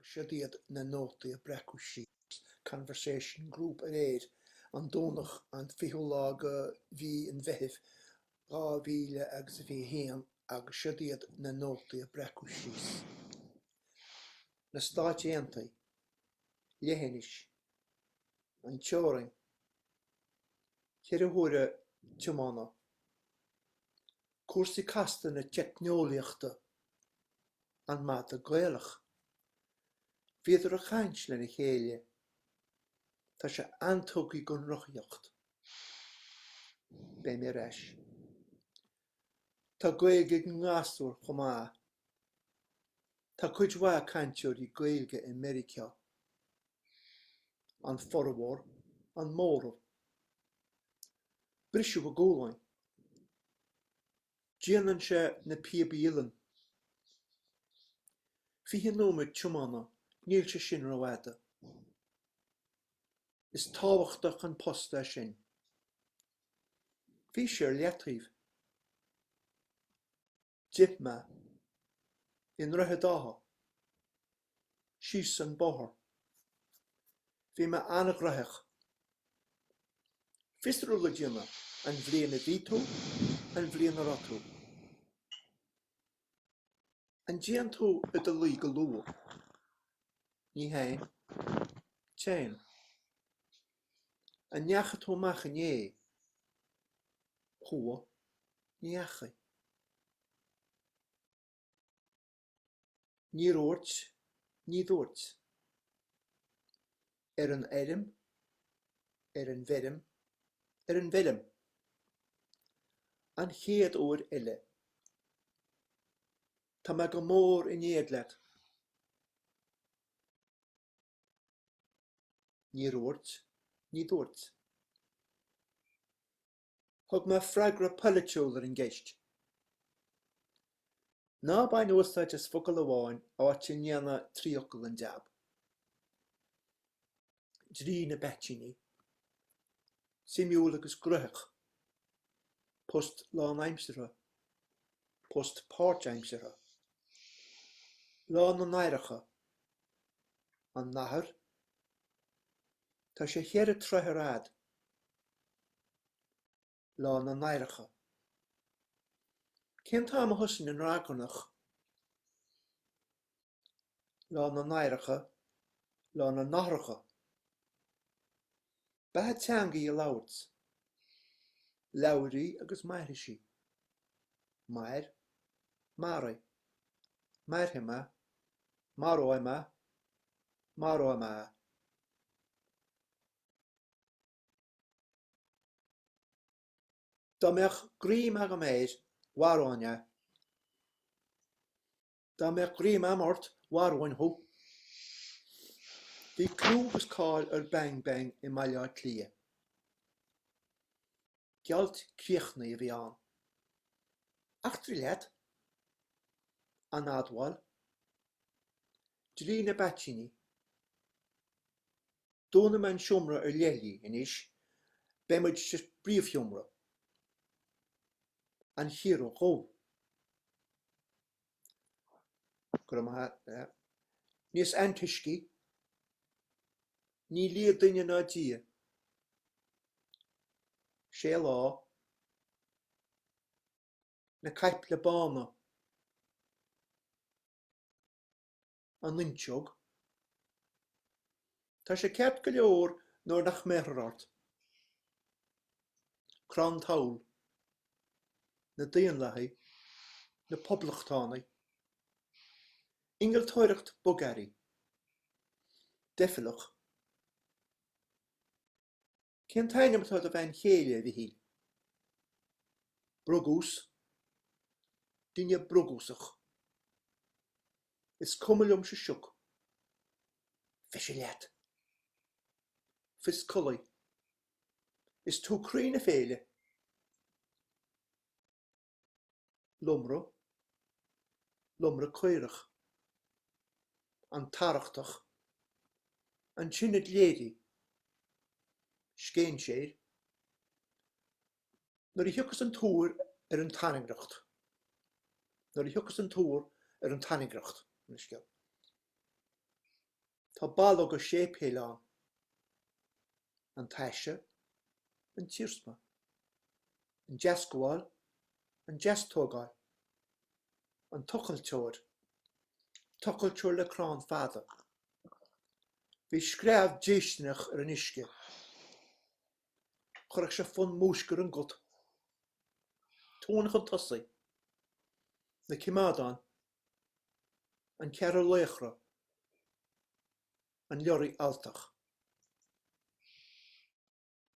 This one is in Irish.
Agus siod iad na nótaí a breacadh síos, Conversation Group aréir, an Domhnach an 20ú lá de mhí an Mheithimh 2000 agus a 21 agus siod iad na nótaí a breacadh síos. Na Stáit Aontaithe, Leithinis, An Teorainn, Cheithre huaire tiomána, Cúrsaí casta na teicneolaíochta. An madadh Gaelach. Bhíodar ag caint lena chéile. Tá sé an-tugtha don rothaíocht. Beidh mé ar ais. Tá Gaeilge ag an ngasúr chomh maith. Tá cuid mhaith cainteoirí Gaeilge i Meiriceá. An formhór, an móramh. Briseadh a gualainn. Déanann sé na píobaí uilleann. 20 nóiméad tiomána, níl sé sin rófhada. Is tábhachtach an post é sin. Bhí sé ar leataobh. D'ith mé. I nDroichead Átha. Síos an bóthar. Bhí mé an-ghnóthach. Fiosrú le déanamh, an bhliain a bhí tú, an bhliain a raibh tú. An dtéann tú i do luí go luath? Ní théim. Téim. An ndeachaigh tú amach inné? Chuaigh. Ní dheachaigh. Níor dhúirt, ní dúirt. Ar an fheirm, ar an bhfeirm, ar an bhfeilm. An chéad uair eile. Tá mé go mór in éad leat. Níor dhúirt, ní dúirt. Thug mé freagra polaitiúil ar an gceist. Ná bain úsáid as focal amháin áit a ndéanfaidh trí fhocal an jab. Dlí na bPaiteanaí. Suimiúil agus gnóthach. Post lánaimseartha. Post páirtaimseartha. Lá na nAithreacha. An nathair. Tá sé cheithre troithe ar fhad. Lá na nAithreacha. Cén t-am a thosaíonn an ragairneach? Lá na nAithreacha, Lá na nAthracha. Beatha teanga í a labhairt. Labhair í agus mairfidh sí. Mair, maraigh. Mairfidh mé, maróidh mé, maróidh mé é. Dá mbeadh greim agam air, mharóinn é. Dá mbeadh greim a'm ort, mharóinn thú. Bhí clú agus cáil ar Bang Bang i mBaile Átha Cliath. Gealt críochnaithe a bhí ann. Eachtraigh leat. An admháil. Dlí na bPaiteanaí. Dúnfaidh mé an seomra ar leithligh anois, beidh muid sa bpríomhsheomra. An Chiaróg Dhubh. Go raibh maith a't. Níos antoiscí. Ní lia duine ná Dia. Sé lá. Na caiple bána. An fhuinseog. Tá sé ceart go leor nuair nach mbéarfar ort. Crann tadhaill. Na Daonlathaigh. Na Poblachtánaigh. Innealtóireacht bogearraí. Deifirleach. Cén t-ainm atá ar do bhean chéile, a Mhichíl? Brogús. Duine brogúsach. Is cuma liom sa sioc. Bheadh sé leat. Fios collaí. Is tú croí na féile. Lomra, lomra caorach, an tArrachtach, an tIonad Léirithe, scéinséir, nuair a thiocfas an tuar ar an tairngreacht, nuair a thiocfas an tuar ar an tairngreacht, an scéal. Tá ballóga séipéil ann. An taise, an t-iarsma. An deascabháil, an deastógáil. An tochailteoir. Tochailteoir le crann fada. Bhí screamh déistineach ar an uisce. Chuirfeadh sé fonn múisce ar an gcut. Tóin chun tosaigh. Na coimeádáin. An ceathrú laochra. An leoraí alltach.